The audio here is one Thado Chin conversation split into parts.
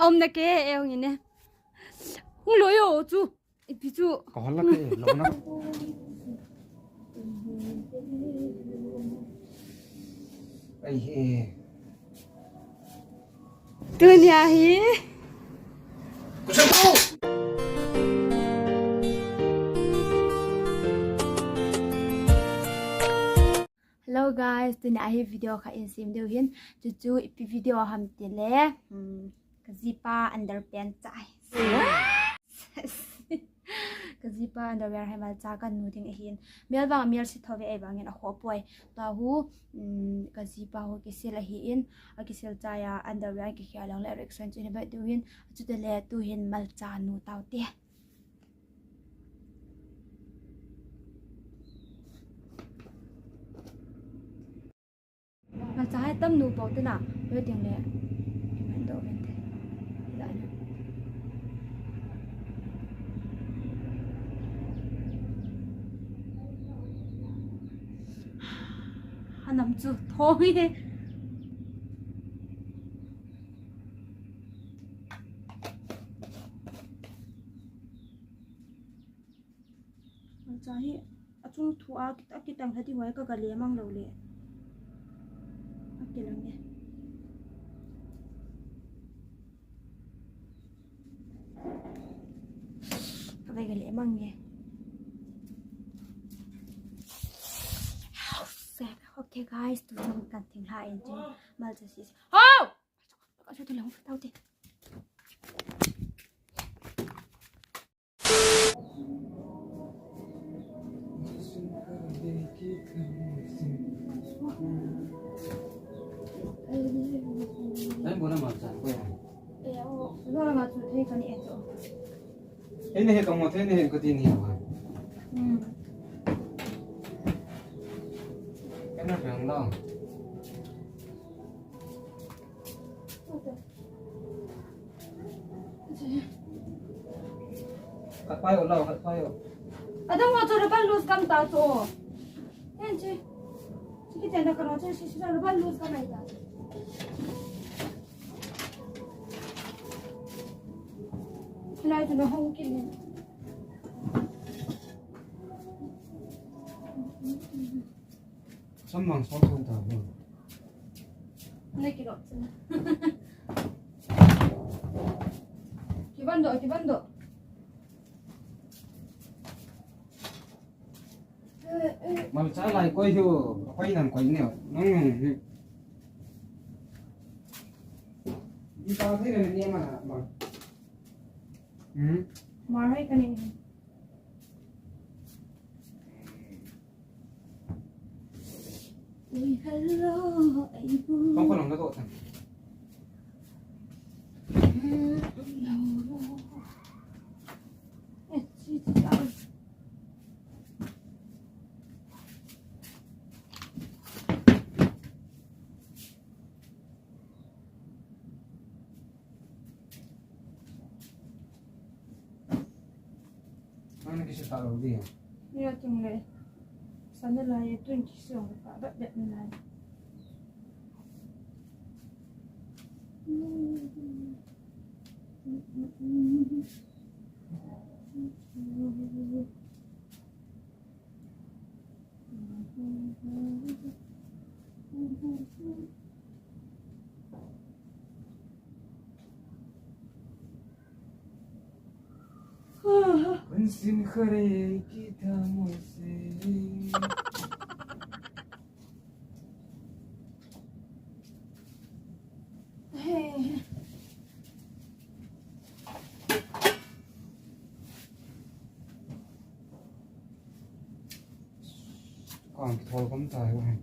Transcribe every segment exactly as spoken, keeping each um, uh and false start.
Om na ke, e hung ine. Hung lo yo chu. Ipi chu. Ka hol la te, lo na. Ai he. Tunia hi. Hello guys, tunia hi video khat in sem diu hin. Chuchu ipi video ham tile. Hmm, ka jipa underpant chai. Ka jipa underwear hi malcha ka nu ding ahin. Mel vang mel si tho ve, ei vangin a kho poi. Tua hu, um, ka jipa hu kisil ahin, a kisil chai a underwear kikhel lang le reaction chu hin vet diu hin, chutile tu hin malcha nu tau te. Malcha hi tam nu po te na, ve ting le. Iman do ven te. Da na. Hanam chu thong hi. Malcha hi achung thu a, a kitang lha ti hoi ka, ka le mang lo le. A kilang e. Ka ve ka le mang e. Okay guys, tu jong kan thing ha in chin. Malcha si. Ho! Ka chu tu lang tau te. Nang bola malcha ko ya. Eh, o, lo la malcha thei ka ni e cho. Hei ni he ka mo thei ni he ka ti ni ha. Hmm. Ka na peng lo. Khat pai o lau, khat pai o. Adang mo chu rubber loose gam ta chu. Yan chi. Chi ki chen da ka ro chu, chi, chi rubber loose gam ai ta. Lai chu na hong ki ni. Sam mang song song ta bo. Nei ki lo chu. Ki ban do, ki ban do. Malcha lai koi hiu, koi nan koi neo. Nang nang hi. Di pa thei le ne ma ma. Hmm? Ma hai ka ni. Ui, hello, ai bu. Kong ko nang ka to ta. Eh, chi, chi, chi. Nang na kisa ta lo di. Ni a tung le. Sa na lai, tun kisa ong ka, bet, bet na lai. Kun sin khare ki tamo se. Kan thol kom ta ho hen.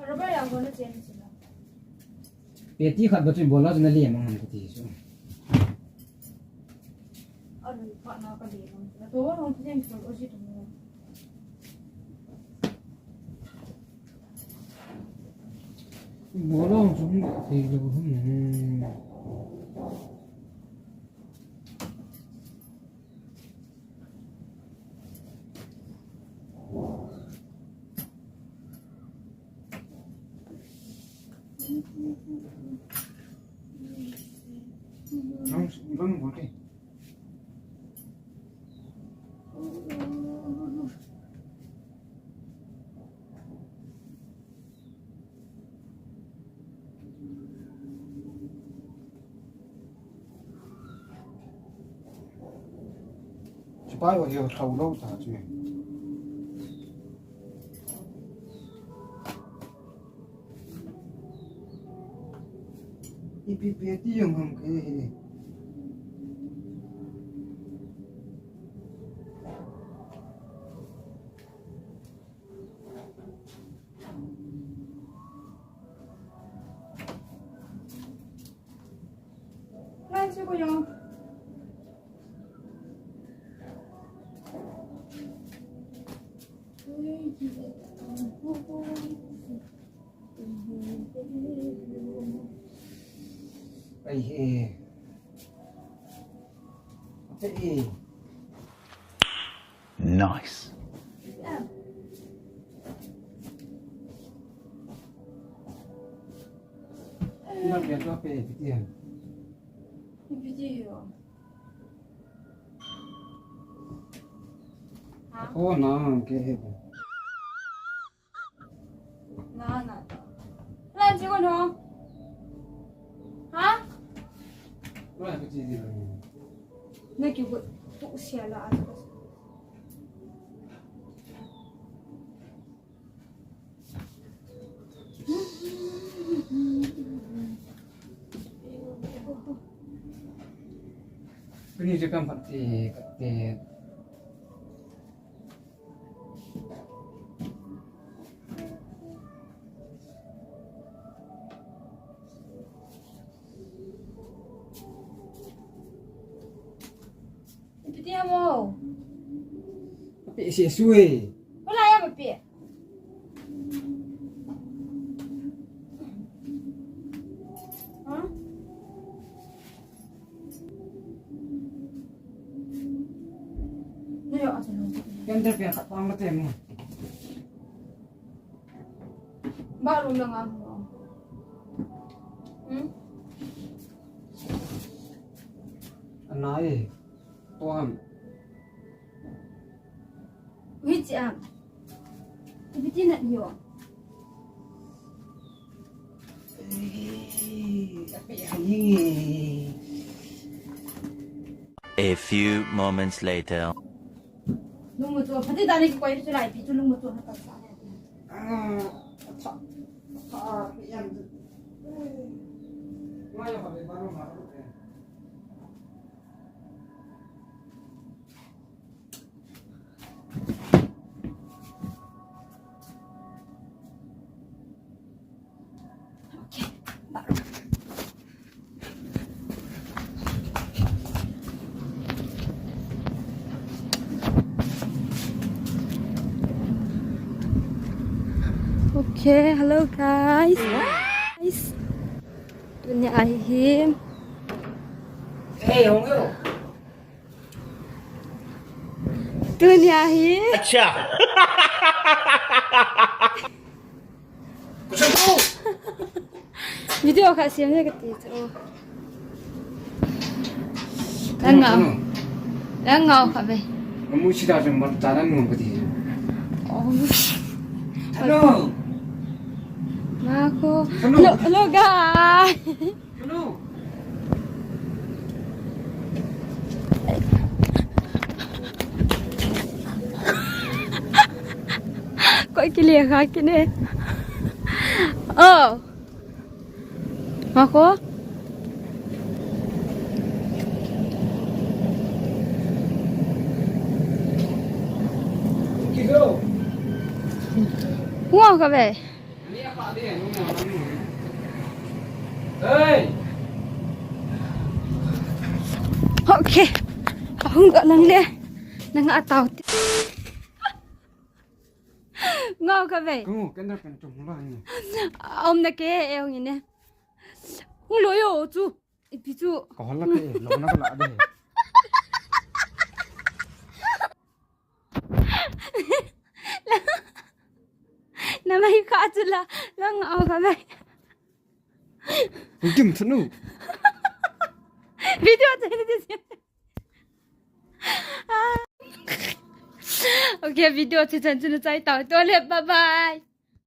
Rubber yang ko na chen sila. Peti khat ba chu bola chu na le mang han ko ti chu. Aru pa na ka le mang. Na to wa hong ti chen ko o ji tu. Bola hong chu thei lo hum ne. Rung, rung bol te. Chibai wa hiu thau lou ta chu. Ipi pi ti jong ham ke he. Lan chu ko jong. Ai, eh. Ai, eh. Nice. Ina pia tua pe, ipi ti ham? Ipi ti ham? Ha? Oh, na, ke he. Na, na. Lan chu ko no. Ha? Lan chu ti di lo. Na ki bu tu sia la a. Pini je kam phat te, te. Ipi ti ham o? Ape se sui. Hola ya ape. Ha? Candle pe khat pang la te mo. Bathroom lang a. Hmm? Anai. Tua ham. Which ham? Ipi ti na yo. A few moments later. Lungmutu, pati dani ko ipi tu lai, ipi tu lungmutu na ta sa. Ah, tha, tha, yan. Ngayon kami, paano ma-, Okay, hello guys. Guys. Tunia hi. Hey, hong yo. Tunia hi. Acha. Video khat sem ne kati chu. Nang ngau. Nang ngau kha ve. Amu sida jong mat ta nang ngau kati chu. Oh. Hello. Mako. Hello. Hello, hello, guys. Koi kile kha kine. Oh. Mako. Ngau kha ve. Okay. Ahung doh lang le. Nang a tao. Ngau kha ve. Ku, ken da pen tum la ni. Om na ke e ong ine. Hung lo yo chu. Ipi chu. Ko hol la ke, lo na ka la de. Na mai kha chu la, la ngau kha ve. Hung kim thunu. Video chu hiti si. Okay, video chu chan chu na chai tau to le, bye bye.